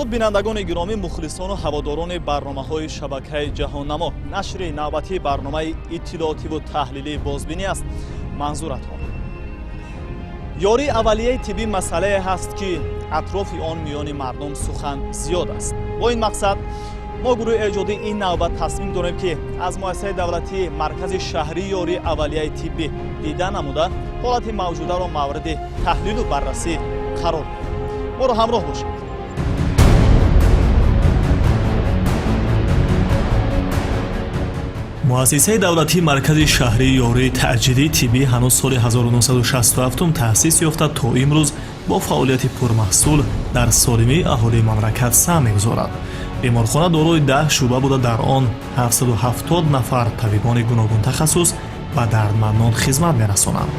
Дуруд, бинандагони гиромӣ, мухлисону ҳаводорони барномаҳои шабакаи Ҷаҳоннамо. Нашри навбатии барномаи иттилоотиву таҳлилии «Бозбинӣ» аст манзуратон. Ёрии аввалияи тиббӣ масъалае ҳаст, ки атрофи он миёни мардум сухан зиёд аст. Бо ин мақсад мо, гурӯҳи эҷодӣ, ин навбат тасмим дорем, ки аз муассисаи давлатии маркази шаҳрии ёрии аввалияи тиббӣ дида намуда, ҳолати мавҷударо мавриди таҳлилу баррасӣ қарор диҳем. Моро ҳамроҳ бошед. Муассисаи давлатии маркази шаҳрии ёрии таъҷилии тиббӣ ҳанӯз соли 1967 таъсис ёфта, то имрӯз бо фаъолияти пурмаҳсул дар солимии аҳолии мамлакат саҳм мегузорад. Беморхона дорои 10 шӯъба буда, дар он 770 нафар табибони гуногунтахассус ба дардмандон хизмат мерасонанд.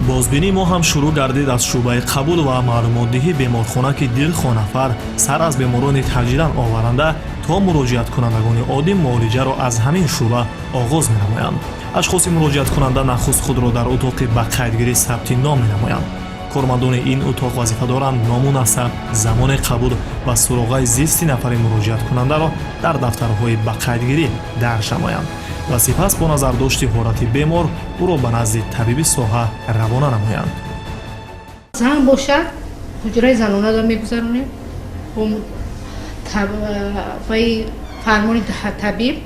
Бозбинии мо ҳам шурӯъ гардид аз шӯъбаи қабул ва маълумотдиҳии беморхона, ки дилхоҳ нафар, сар аз беморони таъҷилан оваранда то муроҷиаткунандагони оддӣ, муолиҷаро аз ҳамин шӯъба оғоз менамоянд. Ашхоси муроҷиаткунанда нахуст худро дар утоқи ба қайдгирӣ сабти ном менамоянд. Кормандони ин утоқ вазифа доранд ному насаб, замони қабул ва суроғаи зисти нафари муроҷиаткунандаро дар дафтарҳои ба қайдгирӣ дарҷ намоянд ва сипас бо назардошти ҳолати бемор ӯро ба назди табиби соҳа равона намоянд. Зан бошад, ҳуҷраи занонада мегузаронем. Ваи фармони табиб,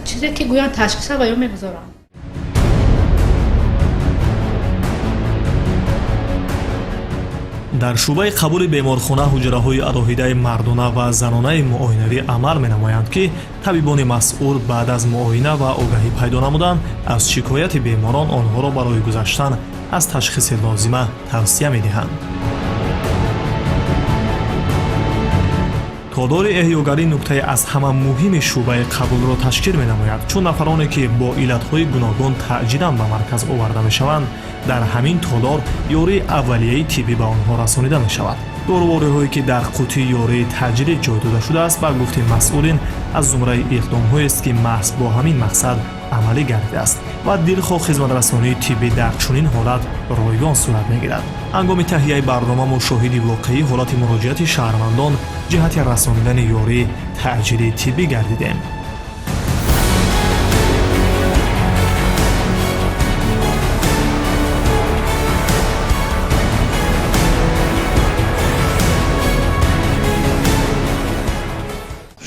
чизе ки гӯянд, ташхиса ва ё мегузоранд. Дар шӯъбаи қабули беморхона ҳуҷраҳои алоҳидаи мардона ва занонаи муоинавӣ амал менамоянд, ки табибони масъул баъд аз муоина ва огаҳӣ пайдо намудан аз шикояти беморон онҳоро барои гузаштан аз ташхиси лозима тавсия медиҳанд. Толори эҳёгарӣ нуктаи аз ҳама муҳими шӯъбаи қабулро ташкил менамояд, чун нафароне, ки бо иллатҳои гуногун таъҷилан ба марказ оварда мешаванд, дар ҳамин толор ёрии аввалияи тиббӣ ба онҳо расонида мешавад. Дорувориҳое, ки дар қутии ёрии таъҷилӣ ҷой дода шудааст, ба гуфти масъулин, аз зумраи иқдомҳоест, ки маҳз бо ҳамин мақсад амалӣ гардидааст ва дилхоҳ хизматрасонии тиббӣ дар чунин ҳолат ройгон сурат мегирад. Ҳангоми таҳияи барнома мо шоҳиди воқеии ҳолати муроҷиати шаҳрвандон ҷиҳати расонидани ёрии таъҷилии тиббӣ гардидем.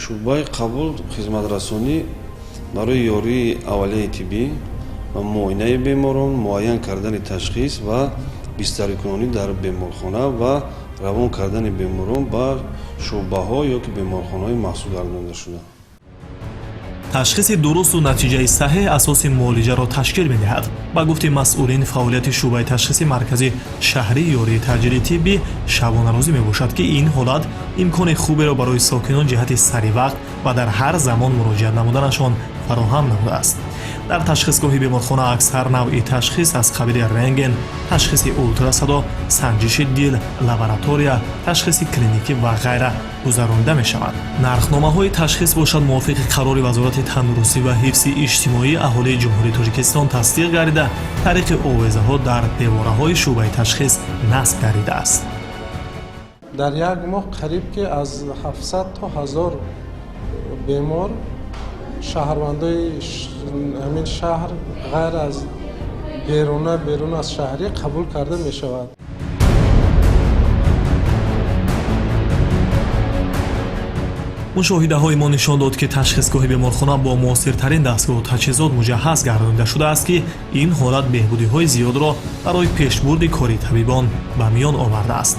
Шӯъбаи қабул хизматрасонӣ барои ёрии аввалияи тиббӣ ва муоинаи беморон, муайян кардани ташхис ва бистарикунонӣ дар беморхона ва равон кардани беморон ба шӯъбаҳо ё ки беморхонаҳои махсус гардонида шуда. Ташхиси дурусту натиҷаи саҳеҳ асоси муолиҷаро ташкил медиҳад. Ба гуфти масъулин, фаъолияти шӯъбаи ташхиси маркази шаҳрии ёрии таъҷилии тиббӣ шабонарӯзӣ мебошад, ки ин ҳолат имкони хуберо барои сокинон ҷиҳати саривақт ва дар ҳар замон муроҷиат намуданашон фароҳам намудааст. Дар ташхисгоҳи беморхона аксар навъи ташхис аз қабили рентген, ташхиси ултрасадо, санҷиши дил, лаборатория, ташхиси клиникӣ ва ғайра гузаронида мешавад. Нархномаҳои ташхис бошад, мувофиқи қарори Вазорати тандурустӣ ва ҳифзи иҷтимоии аҳолии Ҷумҳурии Тоҷикистон тасдиқ гардида, тариқи овезаҳо дар девораҳои шӯъбаи ташхис насб гардидааст. Дар як моҳ қариб ки аз 700 то 1000 бемор, шаҳрвандои ҳамин шаҳр, ғайр аз беруна, берун аз шаҳрӣ қабул карда мешавад. Мушоҳидаҳои мо нишон дод, ки ташхисгоҳи беморхона бо муосиртарин дастгоҳу таҷҳизот муҷаҳҳаз гардонида шудааст, ки ин ҳолат беҳбудиҳои зиёдро барои пешбурди кори табибон ба миён овардааст.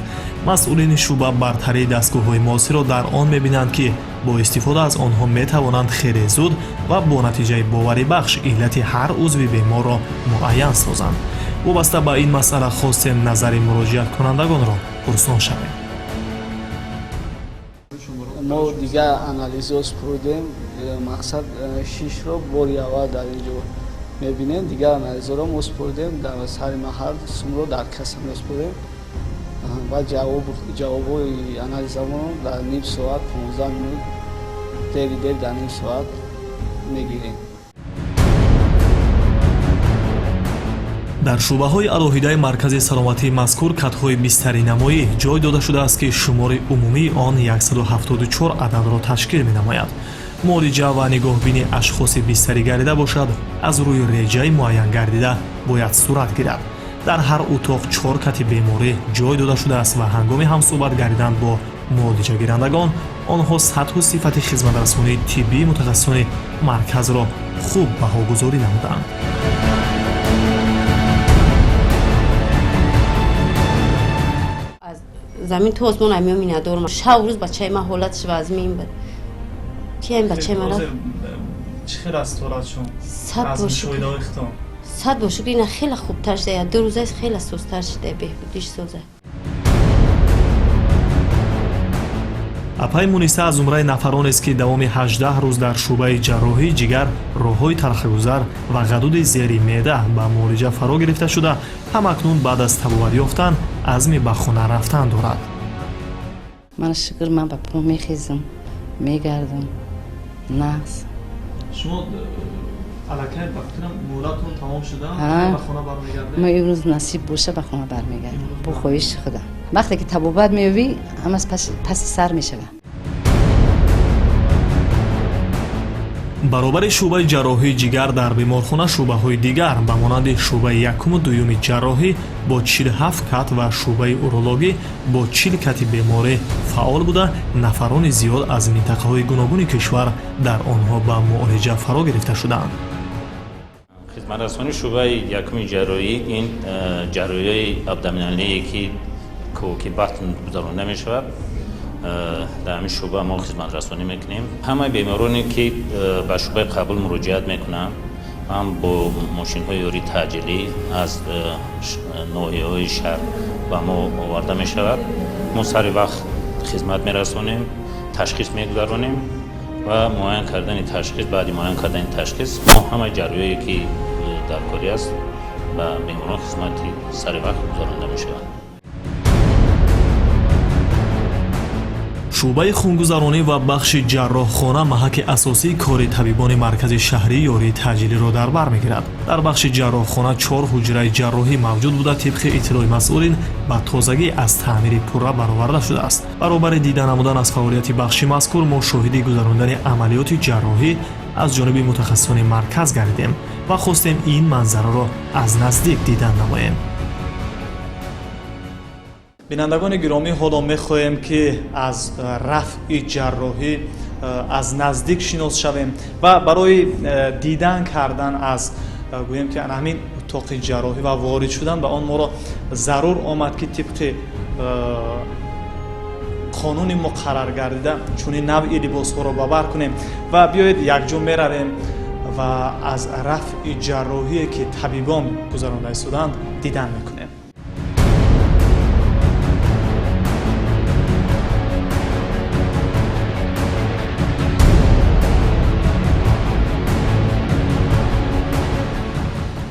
Масъулини шӯъба бартарии дастгоҳҳои муосирро дар он мебинанд, ки бо истифода аз онҳо метавонанд хеле зуд ва бо натиҷаи боварибахш иллати ҳар узви беморро муайян созанд. Вобаста ба ин масъала хостем назари муроҷиаткунандагонро пурсон шавем. Мо дигар анализҳо супурдем. Мақсад, шишро бори аввал дар ин ҷо мебинем. Дигар анализҳоро мо супурдем дар сари маҳал, сумро дар касса месупурем ва ҷавобҳои анализамонро дар ним соат, 15 минут, дери дер дар ним соат мегирем. Дар шӯъбаҳои алоҳидаи маркази саломатии мазкур катҳои бистаринамоӣ ҷой дода шудааст, ки шумори умумии он 174 ададро ташкил менамояд. Муолиҷа ва нигоҳбини ашхоси бистарӣ гардида бошад, аз рӯи реҷаи муайян гардида бояд сурат гирад. Дар ҳар утоқ 4 кати беморӣ ҷой дода шудааст ва ҳангоми ҳамсӯҳбат гаридан бо муолиҷагирандагон онҳо сатҳу сифати хизматрасонии тиббии мутахассисони марказро хуб баҳогузорӣ намуданд. Аз замин то осмон амиё миннатдорам. Шаб рӯз бачаи ман ҳолаташ вазмин буд. Ки ин бачаи мара чӣ хел аст ҳолатшон? Аз мушоҳидаҳои худтон. Сад бо шукр, ина хеле хубтар шуда. 2 рӯз аст хеле созтар шуда, беҳбудиш соза. Апаи Муниса аз зумраи нафаронест, ки давоми 18 рӯз дар шӯъбаи ҷарроҳии ҷигар, роҳҳои талхагузар ва ғадуди зери меъда ба муолиҷа фаро гирифта шуда, ҳамакнун баъд аз табобат ёфтан азми ба хона рафтан дорад. Ман шукр, ман ба по мехезам, мегардам. Нағз. Шумо аллакай ба фикрам муҳлатон тамом шуда, ба хона бармегардед? Ма имрӯз насиб боша ба хона бармегардам. Бо хоҳиши худам. Вақте ки табобат меёбӣ, ҳамас паси сар мешавад. Баробари шӯъбаи ҷарроҳии ҷигар дар беморхона шӯъбаҳои дигар ба монанди шӯъбаи якуму дуюми ҷарроҳӣ бо 47 кат ва шӯъбаи урологӣ бо 40 кати беморӣ фаъол буда, нафарони зиёд аз минтақаҳои гуногуни кишвар дар онҳо ба муолиҷа фаро гирифта шудаанд. Хизматрасонии шӯъбаи якуми ҷарроҳӣ ин ҷарроҳиҳои абдоминалие ки ковоки батн гузаронда мешавад, дар ҳамин шӯъба мо хизматрасонӣ мекунем. Ҳамаи бемороне ки ба шӯъбаи қабул муроҷиат мекунанд, ҳам бо мошинҳои ёрии таъҷилӣ аз ноҳияҳои шаҳр ба мо оварда мешавад. Мо сари вақт хизмат мерасонем, ташхис мегузаронем ва муайян кардани ташхис, баъди муайян кардани ташхис мо ҳамаи ҷарроҳие ки дар корӣ аст ба беморон хизмати сари вақт гузаронда мешавад. Шӯъбаи хунгузаронӣ ва бахши ҷарроҳхона маҳаки асосии кори табибони маркази шаҳрии ёрии таъҷилиро дар бар мегирад. Дар бахши ҷарроҳхона 4 ҳуҷраи ҷарроҳӣ мавҷуд буда, тибқи иттилои масъулин ба тозагӣ аз таъмири пурра бароварда шудааст. Баробари дида намудан аз фаъолияти бахши мазкур мо шоҳиди гузарондани амалиёти ҷарроҳӣ аз ҷониби мутахассисони марказ гардидем ва хостем ин манзараро аз наздик дидан намоем. Бинандагони гиромӣ, ҳоло мехоҳем ки аз рафъи ҷарроҳӣ аз наздик шинос шавем ва барои дидан кардан аз гӯем ки ҳамин утоқи ҷарроҳӣ ва ворид шудан ба он моро зарур омад ки тибқи қонуни муқаррар гардида чунин навъи либосҳоро ба бар кунем ва биёед якҷо меравем ва аз рафъи ҷарроҳие ки табибон гузаронда истодаанд дидан мекунем.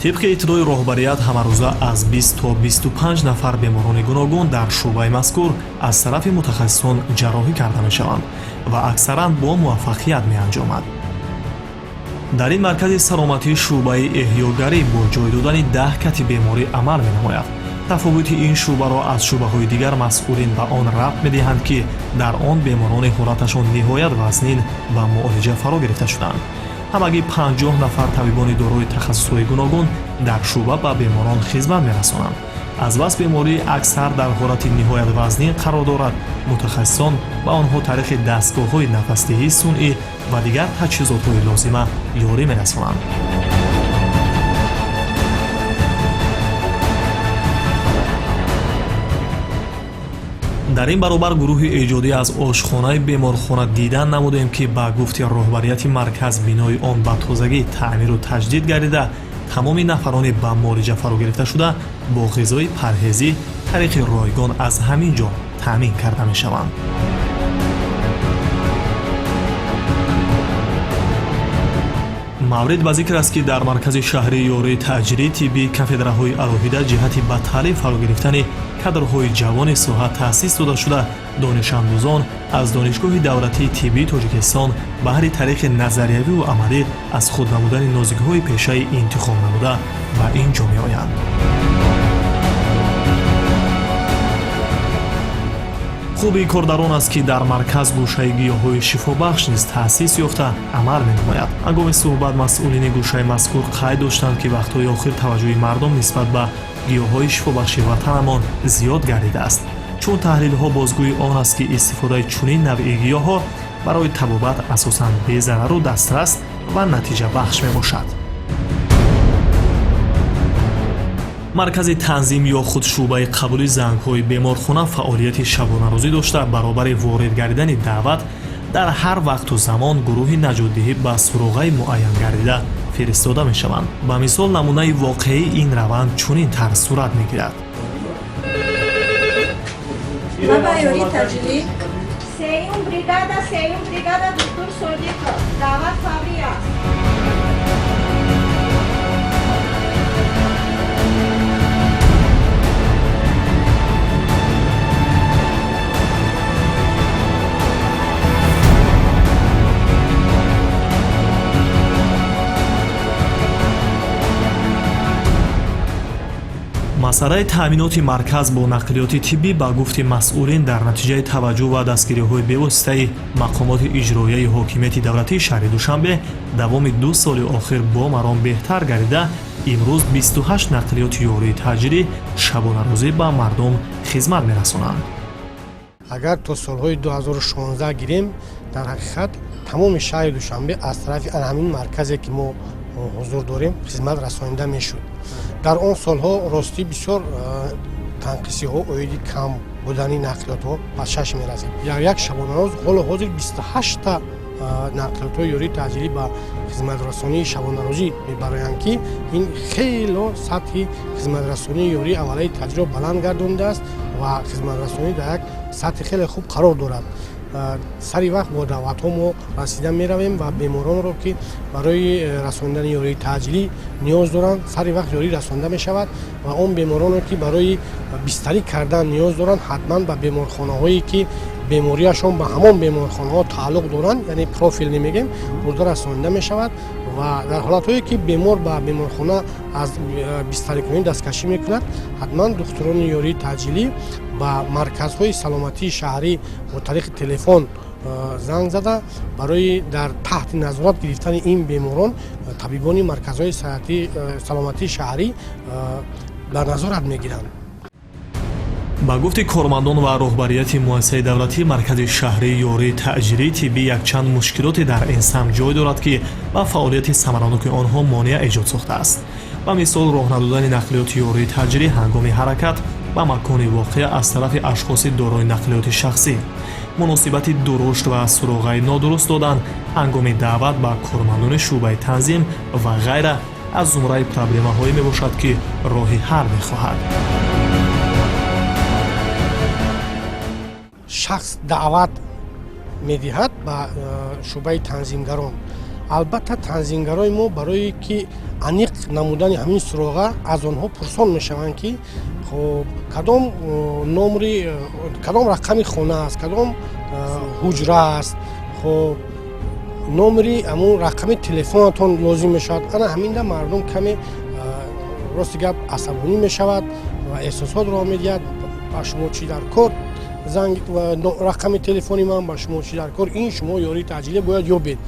Тибқи иттилои роҳбарият ҳамарӯза аз 20 то 25 нафар беморони гуногун дар шӯъбаи мазкур аз тарафи мутахассисон ҷарроҳӣ карда мешаванд ва аксаран бо муваффақият меанҷомад. Дар ин маркази саломатӣ шӯъбаи эҳёгарӣ бо ҷой додани 10 кати беморӣ амал менамояд. Тафовути ин шӯъбаро аз шӯъбаҳои дигар масъулин ба он рабт медиҳанд, ки дар он беморони ҳолаташон ниҳоят вазнин ба муолиҷа фаро гирифта шуданд. Ҳамагӣ 50 нафар табибони дорои тахассусҳои гуногун дар шӯъба ба беморон хизмат мерасонанд. Аз бас беморӣ аксар дар ҳолати ниҳоят вазнин қарор дорад, мутахассисон ба онҳо тариқи дастгоҳҳои нафасдиҳии сунъӣ ва дигар таҷҳизотҳои лозима ёрӣ мерасонанд. Дар ин баробар гурӯҳи эҷодӣ аз ошхонаи беморхона дидан намудем, ки ба гуфти роҳбарияти марказ бинои он ба тозагӣ таъмиру таҷдид гардида, тамоми нафарони ба муолиҷа фаро гирифта шуда бо ғизои парҳезӣ тариқи ройгон аз ҳамин ҷо таъмин карда мешаванд. Маврид ба зикр аст, ки дар маркази шаҳрии ёрии таъҷилии тиббӣ кафедраҳои алоҳида ҷиҳати ба таълим фаро гирифтани кадрҳои ҷавони соҳа таъсис дода шуда, донишандӯзон аз Донишгоҳи давлатии тиббии Тоҷикистон баҳри тариқи назариявию амалӣ аз худ намудани нозикиҳои пешаи интихоб намуда ба ин ҷо меоянд. Хубии кор дар он аст, ки дар марказ гӯшаи гиёҳҳои шифобахш низ таъсис ёфта амал менамояд. Ҳангоми суҳбат масъулини гӯшаи мазкур қайд доштанд, ки вақтҳои охир таваҷҷӯҳи мардум нисбат ба гиёҳҳои шифобахши ватанамон зиёд гардидааст, чун таҳлилҳо бозгӯи он аст, ки истифодаи чунин навъи гиёҳҳо барои табобат асосан безарару дастрас ва натиҷабахш мебошад. Маркази танзим ё худ шӯъбаи қабули зангҳои беморхона фаъолияти шабонарӯзӣ дошта, баробари ворид гардидани даъват дар ҳар вақту замон гурӯҳи наҷотдиҳӣ ба суроғаи муайян гардида фиристода мешаванд. Ба мисол, намунаи воқеии ин раванд чунин тарз сурат мегирад. Сеюм бригада доктор Содиқов, даъват фаврӣ аст. Масъалаи таъминоти марказ бо нақлиёти тиббӣ ба гуфти масъулин дар натиҷаи таваҷҷӯҳ ва дастгириҳои бевоситаи мақомоти иҷроияи ҳокимияти давлатии шаҳри Душанбе давоми 2 соли охир бо маром беҳтар гардида, имрӯз 28 нақлиёти ёрии таъҷилӣ шабонарӯзӣ ба мардум хизмат мерасонанд. Агар то солҳои 2016 гирем, дар ҳақиқат тамоми шаҳри Душанбе аз тарафи ҳамин марказе, ки мо ҳузур дорем, хизмат расонида мешуд. Дар он солҳо ростӣ бисёр танқисиҳо оиди кам будани нақлиётҳо ба чашм мерасид. Дар як шабонарӯз ҳоло ҳозир 28-та нақлиётҳои ёрии таъҷилӣ ба хизматрасонии шабонарӯзӣ мебароянд, ки ин хело сатҳи хизматрасонии ёрии аввалияи таъҷилро баланд гардонидааст ва хизматрасонӣ дар як сатҳи хеле хуб қарор дорад. Сари вақт бо даъватҳо мо расида меравем ва беморонро, ки барои расондани ёрии таъҷилӣ ниёз доранд, сари вақт ёрӣ расонда мешавад ва он беморонро, ки барои бистарӣ кардан ниёз доранд, ҳатман ба беморхонаҳое, ки бемориашон ба ҳамон беморхонаҳо тааллуқ доранд, яъне профил намегем, бурда расонида мешавад ва дар ҳолатҳое, ки бемор ба беморхона аз бистарикунӣ дасткашӣ мекунад, ҳатман духтурони ёрии таъҷилӣ ба марказҳои саломатии шаҳрӣ бо тариқи телефон занг зада барои дар таҳти назорат гирифтани ин беморон табибони марказҳои саломатии шаҳрӣ дар назорат мегиранд. Ба гуфти кормандон ва роҳбарияти муассисаи давлатии маркази шаҳрии ёрии таъҷилии тиббӣ якчанд мушкилоте дар ин самт ҷой дорад, ки ба фаъолияти самараноки онҳо монеа эҷод сохтааст. Ба мисол, роҳ надодани нақлиёти ёрии таъҷилӣ ҳангоми ҳаракат ба макони воқеа аз тарафи ашхоси дорои нақлиёти шахсӣ, муносибати дурушт ва суроғаи нодуруст додан ҳангоми даъват ба кормандони шӯъбаи танзим ва ғайра аз зумраи проблемаҳое мебошад, ки роҳи ҳал мехоҳад. Шахс даъват медиҳад ба шӯъбаи танзимгарон. Албатта танзимгарони мо барое ки аниқ намудани ҳамин суроға аз онҳо пурсон мешаванд, ки хоб кадом номри, кадом рақами хона аст, кадом ҳуҷра аст, хоб номри ҳамун рақами телефонатон лозим мешавад. Ана ҳаминда мардум каме рости гап асабонӣ мешавад ва эҳсосотро медиҳад: ба шумо чӣ дар кор занг, рақами телефони ман, ба шумо чӣ дар кор, ин шумо ёрии таъҷилӣ бояд ёбед.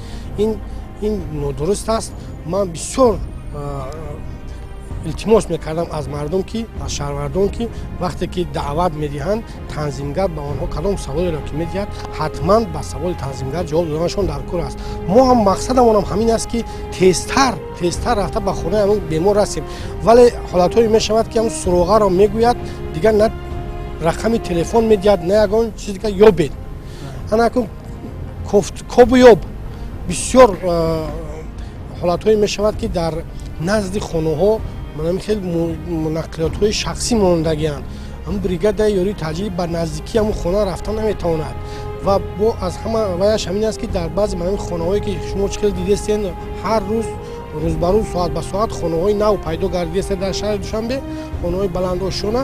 Ин нодуруст аст. Ман бисёр илтимос мекардам аз мардум, ки аз шаҳрвандон, ки вақте ки даъват медиҳанд, танзимгар ба онҳо кадом саволеро ки медиҳад, ҳатман ба саволи танзимгар ҷавоб доданашон дар кор аст. Мо ҳам мақсадамонам ҳамин аст, ки тезтар рафта ба хонаи ҳамин бемор расем, вале ҳолатҳое мешавад, ки ҳамн суроғаро мегӯяд, дигар на рақами телефон медиҳад, на ягон чиз дигар, ёбед. Ана акун кобу ёб. Бисёр ҳолатҳое мешавад, ки дар назди хонаҳо манам хел нақлиётҳои шахсӣ мондагианд. Ҳам бригадаи ёрии таъҷилӣ ба наздикии ҳамун хона рафта наметавонад. Ва бо аз ҳама ваяш ҳамин аст, ки дар баъзе манам хонаҳое, ки шумо чӣ хел дидестен, ҳар рӯз Рӯз ба рӯз, соат ба соат хонаҳои нав пайдо гардидааст дар шаҳри Душанбе, хонаҳои баландошёна.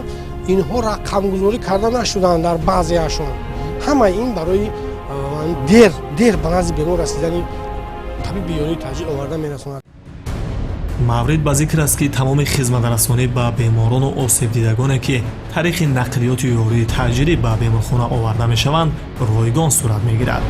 Инҳо рақамгузорӣ карда нашуданд дар баъзеашон. Ҳамаи ин барои дер ба назди бемор расидани табиби ёрии таъҷил оварда мерасонад. Маврид ба зикр аст, ки тамоми хизматрасонӣ ба беморону осебдидагоне, ки тариқи нақлиёти ёрии таъҷилӣ ба беморхона оварда мешаванд, ройгон сурат мегирад.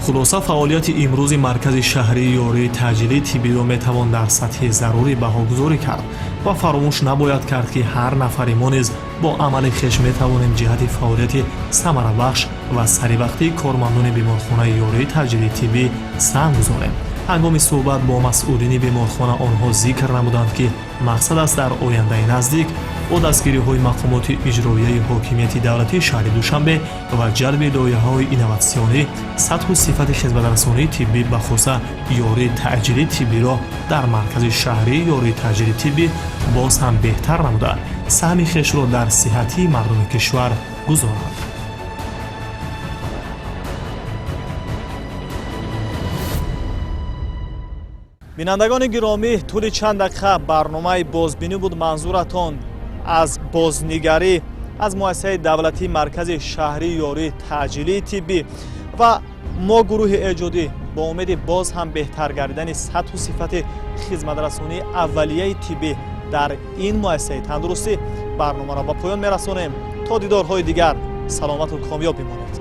Хулоса, фаъолияти имрӯзи маркази шаҳрии ёрии таъҷилии тиббиро метавон дар сатҳи зарурӣ баҳогузорӣ кард ва фаромӯш набояд кард, ки ҳар нафари мо низ бо амали хеш метавонем ҷиҳати фаъолияти самарабахш ва саривақтии кормандони беморхонаи ёрии таъҷилии тиббӣ саҳм гузорем. Ҳангоми суҳбат бо масъулини беморхона онҳо зикр намуданд, ки мақсад аст дар ояндаи наздик бо дастгириҳои мақомоти иҷроияи ҳокимияти давлатии шаҳри Душанбе ва ҷалби лоиҳаҳои инноватсионӣ сатҳу сифати хизматрасонии тиббӣ, бахусуса ёрии таъҷилии тиббиро дар маркази шаҳрии ёрии таъҷилии тиббӣ боз ҳам беҳтар намуда, саҳми хешро дар сиҳатии мардуми кишвар гузоранд. Бинандагони гиромӣ, тӯли чанд дақиқа барномаи бозбинӣ буд. Манзуратон аз бознигарӣ аз муассисаи давлатии маркази шаҳрии ёрии таъҷилии тиббӣ ва мо гурӯҳи эҷодӣ бо умеди боз ҳам беҳтар гардидани сатҳу сифати хизматрасонии аввалияи тиббӣ дар ин муассисаи тандурустӣ барномаро ба поён мерасонем. То дидорҳои дигар саломату комёб бимонед.